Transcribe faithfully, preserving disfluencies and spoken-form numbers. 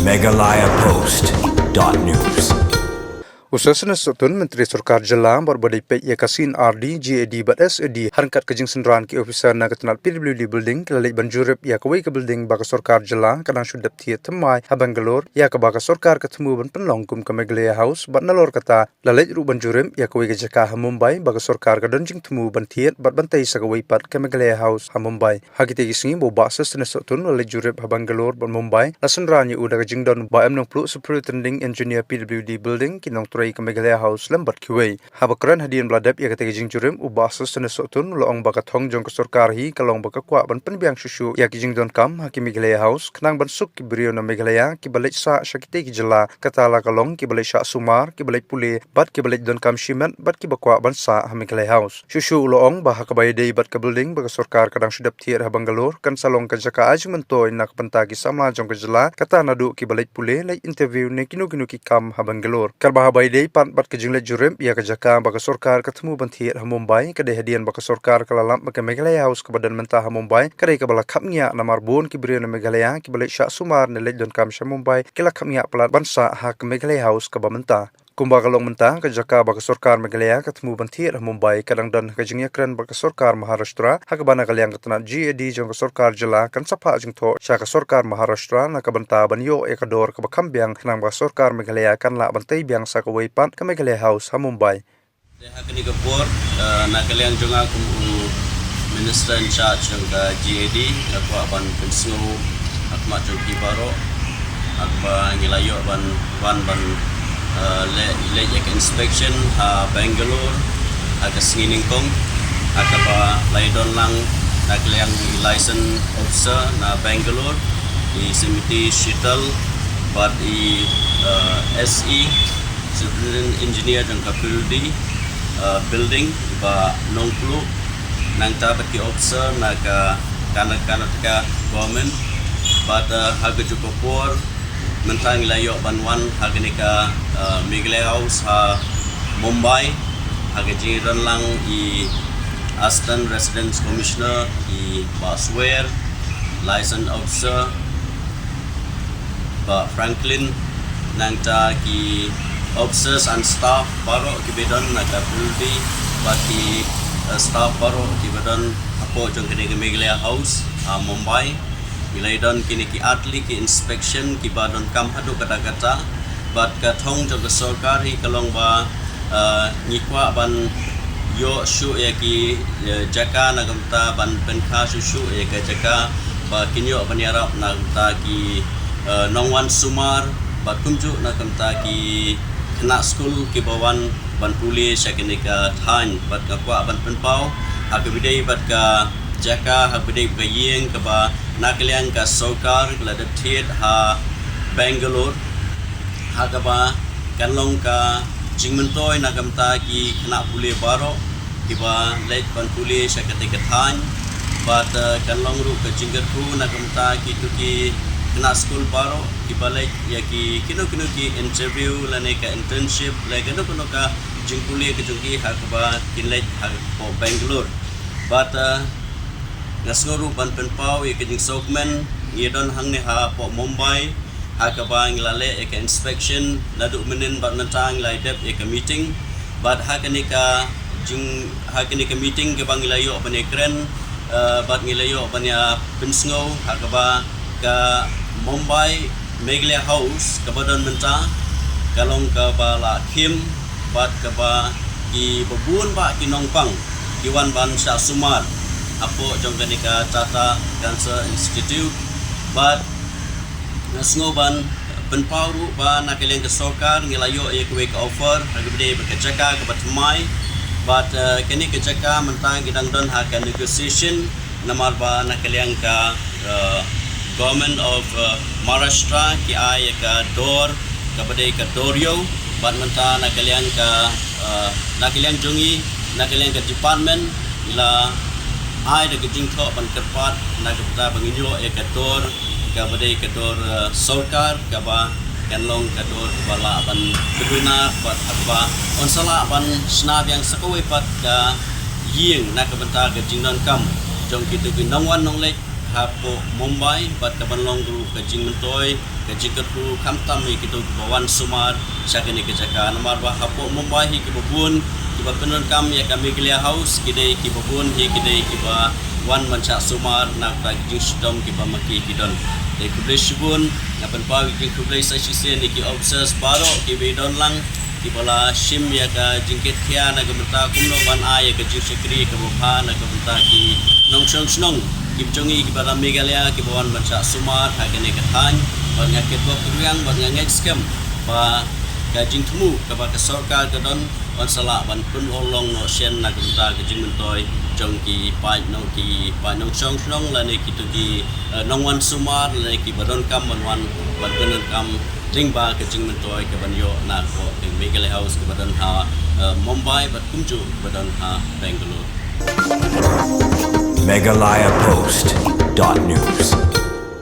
Meghalaya Post dot news. U Sosthenes Sohtun, Myntri Sorkar Jylla bad ba dei peit ïa ka C&RD, GAD bad SAD, ha ryngkat ka jingsynran ki officer na ka tnat PWD building, ki la leit ban jurip ïa kawei ka building ba ka sorkar jylla ka dang shu dep thied thymmai ha Bangalore, ïa kaba ka sorkar ka thmu ban pynlong kum ka Meghalaya House, bad nalor kata la leit ruh ban jurip ïa kawei ka jaka ha Mumbai ba ka sorkar ka don jingthmu ban thied bad ban tei sa kawei pat ka Meghalaya House ha Mumbai. Ha kitei ki sngi ba u Bah Sosthenes Sohtun u la leit jurip ha Bangalore bad Mumbai, la synran ïa u da ka jingdon u Bah M Nongpluh, Superintending Engineer, PWD Building, ki nongtrei ka Meghalaya House lem bad kiwei. Haba kren hadien ba la dep ïa katei ka jingjurip, u Bah Sosthenes Sohtun u la ong ba ka thong jong ka sorkar hi ka long ba ka kwah ban pynbiang shuh shuh ïa ki jingdonkam ha ki Meghalaya House, khnang ban suk ki briew na Meghalaya kiba leit sah sha kitei ki jylla, kata la ka long kiba leit shah sumar, kiba leit pule, bad kiba leit donkam shimet, bad kiba kwah ban sah ha Meghalaya House. Shuh shuh u la ong ba ha kaba ïadei bad ka building ba ka sorkar ka dang shu dep thied ha Bangalore, kan sa long ka jaka ai jingmyntoi na ka bynta ki samla jong ka jylla, kata naduh kiba leit pule, leit interview ne kino kino ki kam ha Bangalore. Katba haba ïadei pat bad ka jingleit jurip ïa ka jaka ba ka sorkar ka thmu ban thied ha Mumbai, ka dei hadien ba ka sorkar ka la lap ba ka Meghalaya House kaba don mynta ha Mumbai ka dei kaba la khapngiah, namar bun ki briew na Meghalaya kiba leit shah sumar ne leit donkam sha Mumbai ki la khapngiah palat ban sah ha ka Meghalaya House kaba mynta. Kumba ka long mynta, ka jaka ba ka sorkar Meghalaya ka thmu ban thied ha Mumbai ka dang don ha ka jingïakren bad ka sorkar Maharashtra, ha kaba na ka liang ka tnat GAD jong ka sorkar jylla kan sa phah jingthoh sha ka sorkar Maharashtra na ka bynta ban ïoh ïa ka dor kaba kham biang, khnang ba ka sorkar Meghalaya kan lah ban tei biang sa kawei pat ka Meghalaya House ha Mumbai. Te ha kane ka por, eh, na ka liang jong nga kum u Minister in charge jong ka GAD, nga kwah ban pynsngew ha khmat jong phi baroh, ha kaba ngi la ïoh ban wan ban, eh, leh, leh ïa ka inspection ha Bangalore ha ka sngi nyngkong, ha kaba la ïadon lang na ka liang i license officer na Bangalore, i Srimati Sheetal, bad i, eh, SE, Superintendent Engineer jong ka PWD, uh, building, Bah Nongpluh, nangta bad ki officer na ka Karna-, Karnataka government, bad, uh, ha kajuh ka por mynta ngi la ïoh ban wan ha kane ka, uh, Meghalaya House ha Mumbai, ha ka jingdon lang i Assistant Residence Commissioner, i Bah Swer, License Officer, Bah Franklin, nangta ki officers and staff baroh kiba don na ka PWD, bad ki, eh, staff baroh kiba don hapoh jong kane ka Meghalaya House ha Mumbai. Ngi la ïadon kine ki artylli ki inspection kiba donkam haduh katta katta, bad ka thong jong ka sorkar hi ka long ba eh, ngi kwah ban ïoh shuh ïa ki, eh, jaka na ka bynta ban pynkha shuh shuh ïa ka jaka ba kin ïoh ban ïarap na ka bynta ki, eh, nongwan sumar, bad kumjuh na ka bynta ki khynnah skul kiba wan ban pule sha kane ka thaiñ, bad nga kwah ban pynpaw ha kaba ïadei bad ka jaka, ha kaba ïadei bad ka ïing kaba na ka liang ka sorkar ka la dep thied ha Bangalore, ha kaba kan long ka jingmyntoi na ka bynta ki khynnah pule baroh kiba leit ban pule sha katei ka thaiñ, bad, eh, kan long ruh ka jingkyrkhu na ka bynta kito ki khynnah skul baroh kiba leit ïa ki kino kino ki interview lane ka internship lane kano kano ka jingpule ka jong ki ha kaba kin leit hapoh Bangalore. Bad, eh, nga sngew ruh ban pynpaw ïa ka jingsngewkmen ngi don hangne hapoh Mumbai, ha kaba ngi la leh ïa ka inspection naduh mynnin bad mynta ngi la dep ïa ka meeting, bad ha kane ka jing, ha kane ka meeting kaba ngi la ïoh ban ïakren, eh, bad ngi la ïoh ban ïa pynsngew ha kaba ka Mumbai Meghalaya House kaba don mynta ka long kaba la khim, bad kaba ki babun bah ki nongpang ki wan ban shah sumar hapoh jong kane ka Tata Cancer Institute, bad nga sngew ban pynpaw ruh ba na ka liang ka sorkar ngi la ïoh ïa kawei ka offer ha kaba ïadei bad ka jaka kaba thymmai, bad, eh, kane ka jaka mynta ki dang don ha ka negotiation, namar ba na ka liang ka, eh, Government of, eh, Maharashtra ki ai ïa ka dor kaba dei ka dor ïew, bad mynta na ka liang ka, eh, na ka liang jong ngi, na ka liang ka department ngi la ai da ka jingthoh ban kyrpad na ka bynta ba ngin ïoh ïa ka dor kaba dei ka dor, eh, sorkar, kaba kan long ka dor kaba lah ban kynduh na, bad kaba yn sa lah ban shna biang sa kawei pat ka ïing na ka bynta ka jingdonkam jong kito ki nongwan nongleit hapoh Mumbai bad ka ban long ruh ka jingmyntoi, ka jingkyrkhu khamtam ïa kito kiba wan sumar sha kane ka jaka. Namar ba hapoh Mumbai hi kiba bun kiba pyndonkam ïa ka Meghalaya House, ki dei kiba bun hi, ki dei kiba wan ban shah sumar na ka jingshitom kiba ma ki ki don. Te khublei shibun, nga pynpaw ïa ki jingkhublei sa shisien ïa ki officers baroh kiba don lang, kiba la shim ïa ka jingkit khia na ka bynta kumno ban ai ïa ka jingshakri kaba bha na ka bynta ki nongshong shnong kiba jong ngi kiba na Meghalaya kiba wan ban shah sumar ha kane ka thaiñ. Bad nga kyrpad kyrdoh bad nga ngeit skhem ba ka jingthmu kaba ka sorkar ka don, wan sa lah ban pynurlong noh shen na ka bynta ka jingmyntoi jong ki paid nong, ki paid nongshong shnong lane kito ki, eh, nongwan sumar lane kiba donkam ban wan ban pyndonkam lyngba ka jingmyntoi ka ban ïoh na ka Meghalaya House kaba don ha, eh, Mumbai bad kumjuh kaba don ha Bangalore. Meghalaya Post dot news.